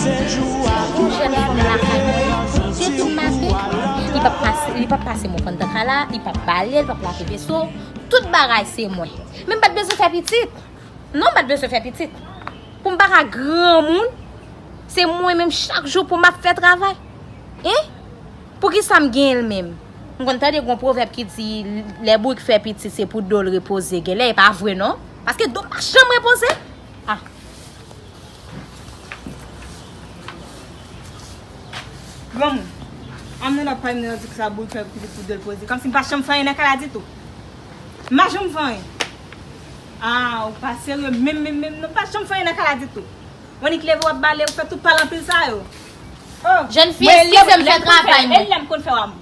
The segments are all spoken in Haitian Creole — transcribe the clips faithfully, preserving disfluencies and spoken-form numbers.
Yon jèn fanm lakay mwen, depi maten, li p ap pase, li p ap pase mwen pandan kala, li p ap bale, li p ap lave veso, tout bagay se mwen. Men m pa t bezwen fè pitit. Non, m pa t bezwen fè pitit. Pou m pa ka granmoun, se mwen menm chak jou pou m ap fè travay. Hein? Poukisa m genyen l menm? M konn tande gon pwovèb ki di, lè bourik fè pitit, se pou do l repoze. Genlè e pa vre non. Paske do m pa janm repoze. Ah. Granmoun, ann nan ap pale m nan di sa bourik fè pitit pou do l poze. Kòmsi m pa janm fè anyen nan kay la ditou. M pa janm fè anyen. Ah, ou pa serye menm, menm, menm, non, m pa janm fè anyen nan kay la ditou. Ou annik leve w ap bale, ou fè tout pale anpil sa yo. Oh, jèn fi, eskize m fè travay mwen. E lè m konn fè w a mwen.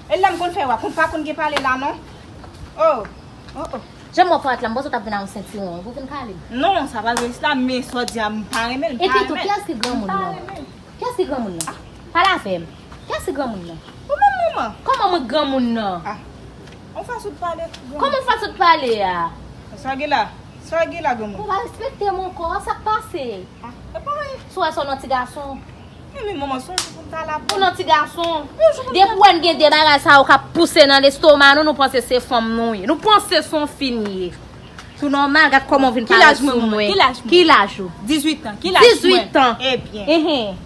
E lè m konn fè w a, konn pa konn gen pale la non. Oh, oh, oh. Jan m wè w parèt la, m panse w t ap vin ak yon sentiwon wi pou vin kale m. Non, sa pa vre, sa, men sa w di a, m pa renmen l, m pa renmen l. Epi tou, kiyès ki granmoun nan? Kiyès ki granmoun nan? Pale avè m. Kiyès ki granmoun nan? Ou menm manman. Kòman mwen granmoun nan? Ah. On fason de pale. Kòman fason de pale a? Sa gen la? Sa gen la, granmoun? Ou pa respekte m ankò, sa k pase? Ah, e pa anyen. Si w wè se yon ti gason. Men, men, manman, se yon jou pou m ta la pou. Ou yon ti gason. Yon jou pou m ta. Depi w wè n gen de bagay sa yo k ap pouse nan lestoma nou, nou panse se fanm nou ye. Nou panse se yon fi n ye. Tou nòmal, gad kòman w vin parèt sou mwen. Ki laj mwen, manman? Ki laj mwen? Ki laj ou? Dizuit an. Ki laj mwen? Dizuit an. Ebyen. Enhen.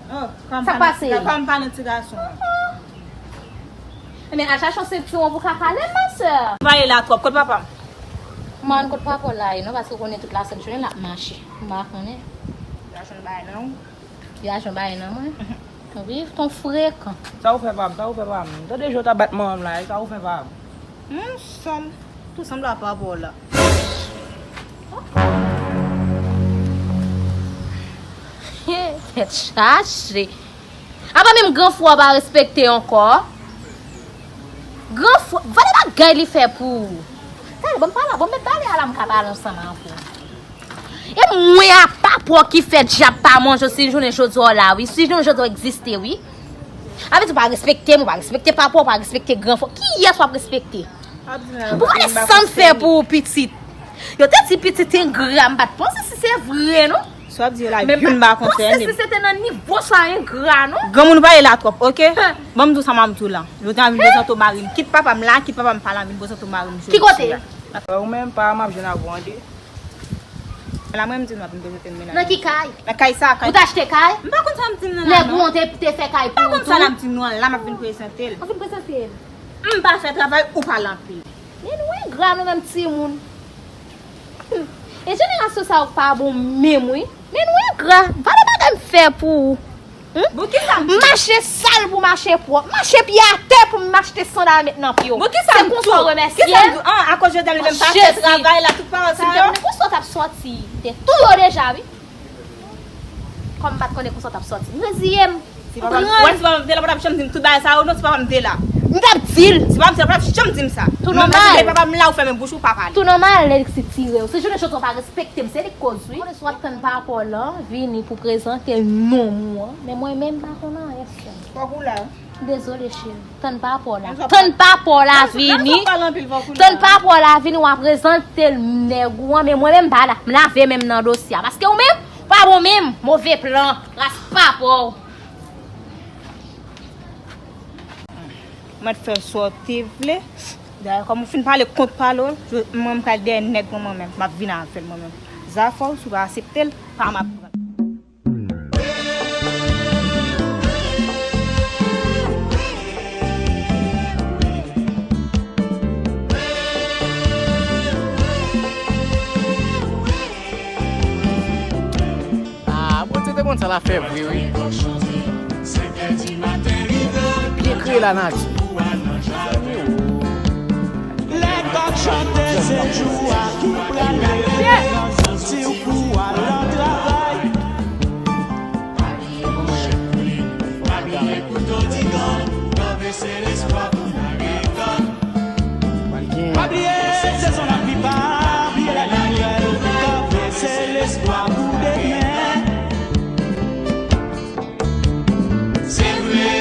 Oh, sa k pase? Kòman pa nan ti gason an? Ebyen, al chache yon sentiwon pou ka kale m, ma sè. Ou pale la twòp. Kot papa m? Man, kot papa w la ye non, paske w konnen tout lasent jounen l ap mache. M pa konnen. Li achte yon bagay nan ou? Li achte yon bagay nan mwen? Wi, ton frekan. Sa ou fè pa m? Sa ou fè pa m? Tande jan w ta bat manman m la, e sa ou fè pa m? Hmm, sanm. Tou sanble a papa w la. Tèt chaje. Apa menm gran frè w pa respekte ankò? Gran frè, vale bagay li fè pou ou. Tande, ban m pale, ban m met pale a la, m ka pale ansanm avè w. E mwen a papa w ki fè dyab pa manje w si jounen jodi a w la wi, si jounen jodi a w egziste wi. Sa vle di w pa respekte m, ou pa respekte papa w, ou pa respekte gran frè w. Kiyès w ap respekte? Pou gade sa m fè pou ou pitit. Yo te di pitit engra, m pa t panse si se vre non. Sa w ap di yo la, youn m pa konsène m. Si se te nan nivo sa engra non. Granmoun pale la twòp, oke? Ban m di w sa m ap di w la. Yo te anvi prezante w mari m. Kit papa m la, kit papa m pa la, vin prezante w mari m jodi a. Ki kote? Ou menm pa m ap jwenn avè w ande. La mwen m di nou ap vin prezante m mennaj. Nan ki kay? Nan kay sa, kay. Ou t achte kay? M pa konn sa m di nou la non. Nèg ou an te, te fè kay pou ou tou? M pa konn sa la m di nou an la, m ap vin prezante l. Ou vin prezante l? M pa fè travay, ou pale anpil. Men nou engra nou menm timoun. Hmm. E jenerasyon sa yo pa bon menm wi. Men nou engra. Vale bagay m fè pou ou. Hmm? Bon, kisa m di? M mache sal pou mache pwòp. M mache pye atè pou m achte sandal met nan pye w. Bon, kisa m di? Se konsa w remèsye m? Kisa m di? An, akoz Jodèl li menm pa fè travay la, tout pawòl sa yo. Si m te konnen konsa w t ap sòti, m te touye w deja wi. Kòm m pa t konnen konsa w t ap sòti, m reziye m. Si papa m, ou wè si papa m te la, pa t ap janm di m tout bagay sa yo non, si papa m te la. M t ap di l. Si papa m te la, pa t ap janm di m sa. Tou nòmal. Menm lè papa m la, ou fèmen bouch ou, pa pale. Tou nòmal, lè li sitire w. Se jounen jodi a w pa respekte m, se li k koz wi. Konnen si w ap tann papa w lan vini pou prezante l nonm ou an, men mwen menm m pa konn anyen sè. Fòk ou la. Dezole cheri. Tann papa w la. Tann papa w la vini. Tann papa w la vini, w ap prezante l nèg ou an, men mwen menm m pa la. M lave men m nan dosye a. Paske ou menm, pa bon menm. Move plan. Ras papa w. Mwen t fè w sa w te vle. Dayè, kòm ou fin pale kont pale w, mwen m pral dèyè nèg mwen mwen menm. M ap vin avè l mwen menm. Zafè w, si w pa aksepte l, pa m ap pran l. Ah, Bondye te konn sa l ap fè vre wi. Byen kreye lanati. Lè kòk chante, se jou a ki pral leve nan santi w pou al nan travay. Pa bliye, sezon lavi pa bliye lè nouvèl, kanpe se lespwa pou demen. Se vre,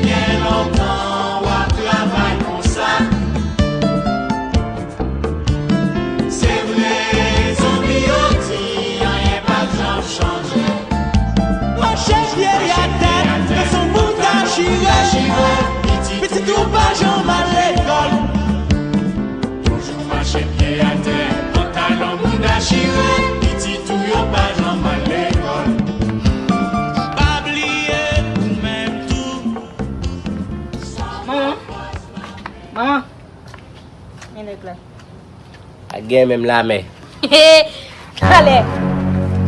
gen lontan w ap travay konsa. Se vre, zanmi yo di anyen pa janm chanje. Chire pitit ou yo pa janm al lekòl. Pa bliye ou menm tou. Manman, manman, men nèg la. Ak gen menm lame. Talè.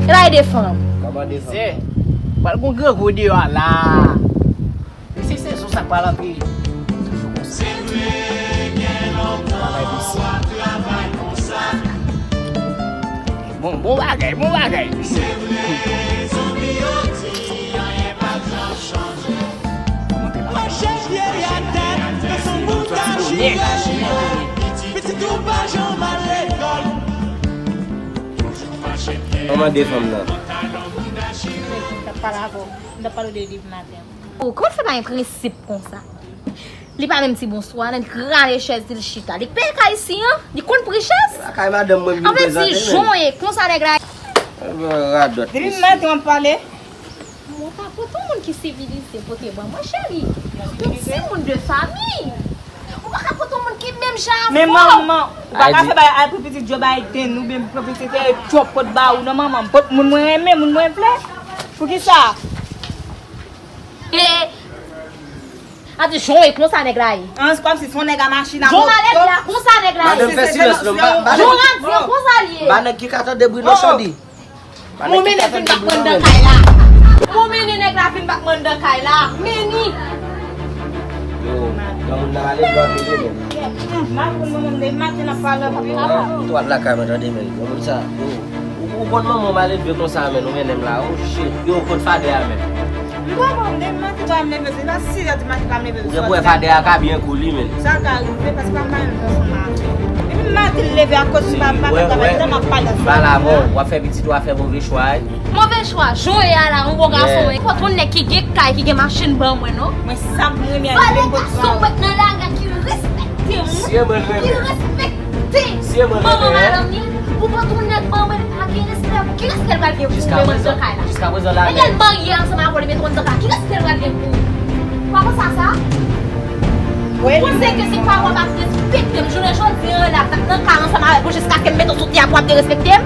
Talè de fanm. Kòman de fanm? Pral gon grangou deyò a la. Mesye sezon sa k pral antre. Toujou konsa. Travay mesye. Bon, bon bagay, bon bagay. Monte la. Manchèt vye atè, fè son bouda chire. Pitit ou pa janm al lekòl. Kòman de fanm nan? M t ap pale avè w. M t ap pale w de depi maten. O, kòman se pa gen prensip konsa? Li pa menm di bonswa, nan li rale chèz li, li chita. Li peye kay isi an, li konn pri chèz. Lakay madanm mwen m vin prezante men. Jan w ye konsa nèg la. Radòt. Depi maten w ap pale. Mwen pa pote yon moun ki sivilize pote ban mwen, cheri. Yon timoun de fanmi. Ou pa ka pote yon moun ki menm jan avè w. Men manman, ou pa ka fè bagay al pou pitit Joe Biden oubyen pou pitit Trump pot ba ou non manman. M pot moun mwen renmen, moun mwen vle. Poukisa? He! A di jan w ye konsa nèg la ye. An, se kòmsi se yon nèg a machin a moto. Jan w malèt la, konsa nèg la ye. Madanm fè silans non, m pa, m pa nèg. Jan w radye, konsa l ye. M pa nèg ki ka tande bri non, Shorty. Mwen mennen vin bak mwen anndan kay la. Mwen mennen nèg la vin bak mwen anndan kay la. Mennen. Yo, granmoun nan malelve anpil wi men. M ap konn manman m depi maten n ap pale anpil. Ou twò al lakay mwen tande men. Granmoun sa, yo. Ou, ou konn manman w malelve konsa men, ou mennen m la, oh shit. Yo, kot fadè a men? M pa konn, depi maten m leve, se nan sis è di maten m leve. Ou gen pou wè fadè a ka byen kou li men. Sa ka rive, paske pa m pa menm ansanm avè w. Depi maten l leve akoz m pa, pa ka travay, m ap pale ansanm avè w. M pale avè w, w ap fè pitit ou a fè move chwa wi. Move chwa, jan w ye a la, yon bon gason wi. Fò t yon nèg ki gen kay, ki gen machin ban mwen non. Mwen sa m renmen a li, m pot pale. Fò l yon gason mwen nan lari a ki respekte moun, ki respekte manman madanm ni. Ou pot yon nèg ban mwen, li pa gen respè pou ki respè l pral gen pou mwen nan kay la. Jiska prezan, jiska prezan la. Egal marye ansanm avè w, li met yon zaka, ki respè l pral gen pou ou? Ou pa panse a sa? Ou panse ke se pa w ap respekte m jounen jodi an la, t ap nan kay ansanm avèk ou jiskaske m mete w sou tè a pou w ap derespekte m?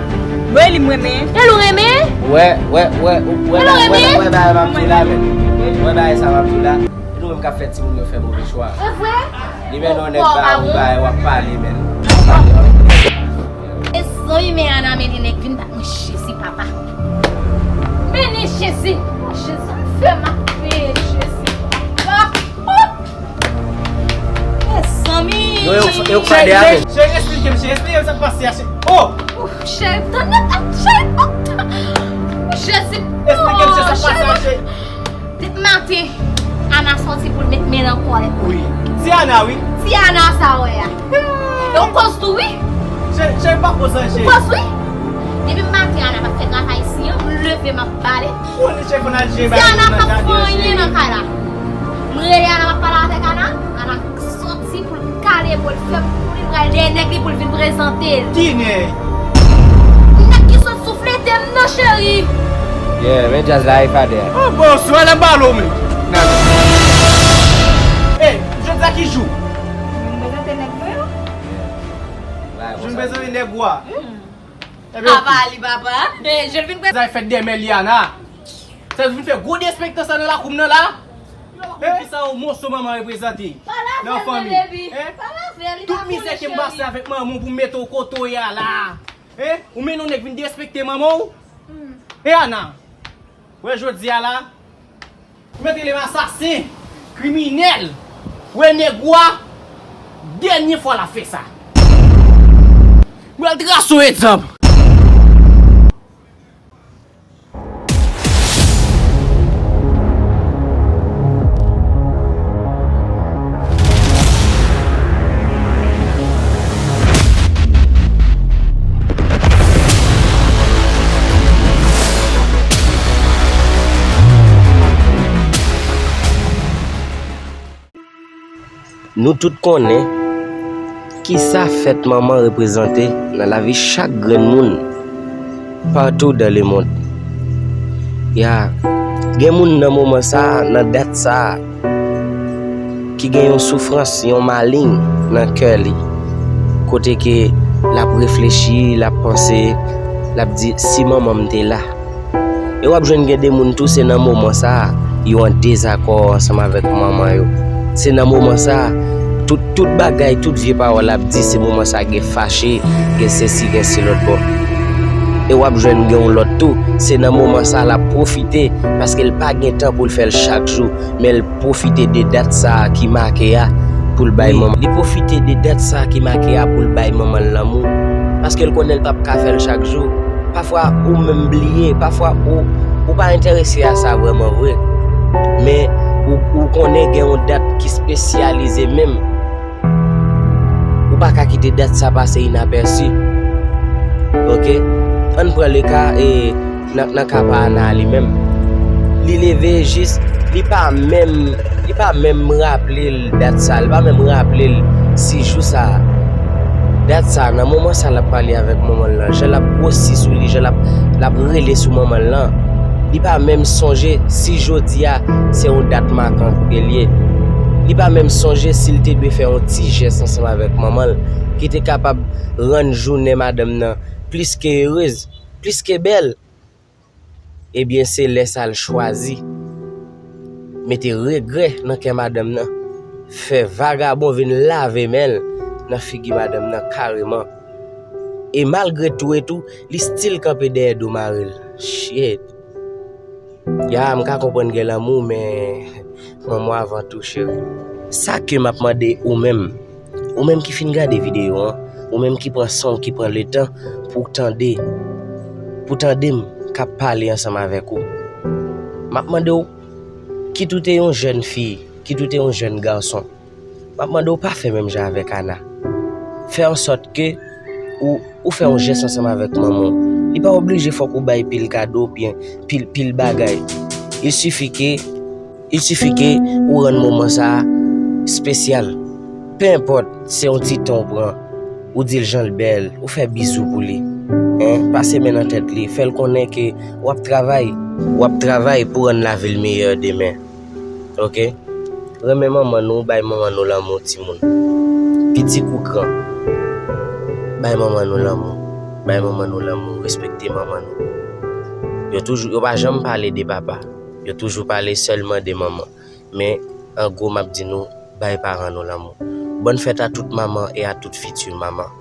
Wi, li m renmen. E l ou renmen? Wè, wè, wè, wè, wè, wè, wè bagay m ap di w la men. Wè bagay sa m ap di w la. E nou menm k ap fè timoun yo fè move chwa. E vre? Li mennen yon nèg ba ou, ba w ap pale men. Mezanmi, men Ana mennen nèg vin bat mwen, Jezi papa. Mennen Jezi. Oh, Jezi, m fè m ap peye, Jezi papa. Oh! Mezanmi. Yo, yo, yo, fadè a men. Cheri, cheri, esplike m, cheri, esplike m sa k pase a, cheri. Oh! Ouf, cheri, tann, cheri, oh! Jezi. Esplike m, cheri, sa k pase a, cheri. Depi maten, Ana sòti pou l met men nan kòlèt mwen. Wi. Ti Ana, wi. Ti Ana sa w wè a. E w koz tou, wi. Cheri, cheri, pa koz anyen, cheri. Ou koz, wi. Depi maten, Ana pa t fè travay isi an, m leve, m ap bale. Ou konnen cheri, fò n al jere bagay nan jaden, cheri. Ana pa fè anyen nan kay la. M rele Ana, m ap pale avèk Ana. Ana sòti pou l kale po l, fè pou li pral dèyè nèg li pou l vin prezante l. Ki nèg? Nèg ki sot souflete m nan, cheri. Yeah, men djaz la e fadè a. Oh, bonswa, lè m pale w men. Ey, jodi a ki jou? Vin prezante nèg mwen yo. Jou m prezante nèg ou a. Ebyen, papa li, papa. Ey, je vin prezante. Sa fèt dèmen li, Ana. Sa vin fè gwo derespektan sa nan lakou m nan la. Epi sa yon moso manman reprezante nan fanmi. Tout mizè ke m pase avèk manman w pou m mete w kote w ye a la. Hein? Ou mennen yon nèg vin derespekte manman w? E Ana? Wè jodi a la, ou mèt rele m asasen, kriminèl. Wè nèg ou a, dènye fwa l ap fè sa. M pral trase yon egzanp. Nou tout konnen kisa fèt manman reprezante nan lavi chak grenn moun partout dans le monde. Ya, gen moun nan moman sa a, nan dat sa a, ki gen yon soufrans, yon maleng nan kè li, kote ke L ap reflechi, l ap panse, l ap di, "Si manman m te la." E w ap jwenn gen de moun tou, se nan moman sa a, yo an dezakò ansanm avèk manman yo. Se nan moman sa a, tout, tout bagay, tout vye pawòl ap di, se moman sa a gen fache, gen sesi, gen se lòt bò. E w ap jwenn gen yon lòt tou, se nan moman sa a l ap pwofite, paske l pa gen tan pou l fè l chak jou, men l pwofite de dat sa a ki make a pou l bay manman. Li pwofite de dat sa a ki make a pou l bay manman l lanmou, paske l konnen l p ap ka fè l chak jou. Pafwa ou menm bliye, pafwa ou, ou pa enterese a sa vrèman vre. Men ou, ou konnen gen yon dat ki espesyalize menm. Ou pa ka kite dat sa pase inapèsi. Oke? Ann pran le ka, e, nan, nan ka pa Ana li menm. Li leve jis, li pa menm, li pa menm raple l dat sa, li pa menm raple l si jou sa. Dat sa, nan moman sa l ap pale avèk manman l lan, jan l ap gwosi sou li, jan l ap, l ap rele sou manman l lan, li pa menm sonje si jodi a se yon dat makan ke l ye. Li pa menm sonje si l te dwe fè yon ti jès ansanm avèk manman l ki te kapab rann jounen madanm nan plis ke erez, plis ke bèl. Ebyen, se lè sa l chwazi mete regrè nan kè madanm nan, fè vagabon vin lave men l nan figi madanm nan kareman. E malgre tou e tou, li still kanpe dèyè do mari l. Shit. Ya, m ka konprann gen lanmou, men manman w avan tou, cheri. Sa ke m ap mande ou menm, ou menm ki fin gade videyo an, ou menm ki pran san w, ki pran letan pou w tande, pou tande m k ap pale ansanm avèk ou. M ap mande w, kit ou te yon jèn fi, kit ou te yon jèn gason, m ap mande w pa fè menm jan avèk Ana. Fè an sòt ke ou, ou fè yon jès ansanm avèk manman w. Li pa oblije fòk ou bay pil kado oubyen pil, pil bagay. Il sifi ke, il sifi ke ou rann moman sa a espesyal. Pe enpòt, se yon ti tan w pran, ou di l jan l bèl, ou fè bizou pou li. Hein? Pase men nan tèt li, fè l konnen ke w ap travay, w ap travay pou rann lavi l meyè demen. Oke? Renmen manman nou, bay manman nou lanmou, timoun. Piti kou gran, bay manman nou lanmou. Bay manman nou lanmou, respekte manman nou. Yo toujou, yo pa janm pale de papa. Yo toujou pale sèlman de manman. Men, an gwo, m ap di nou, bay paran nou lanmou. Bonne fête à toute maman et à toute future maman.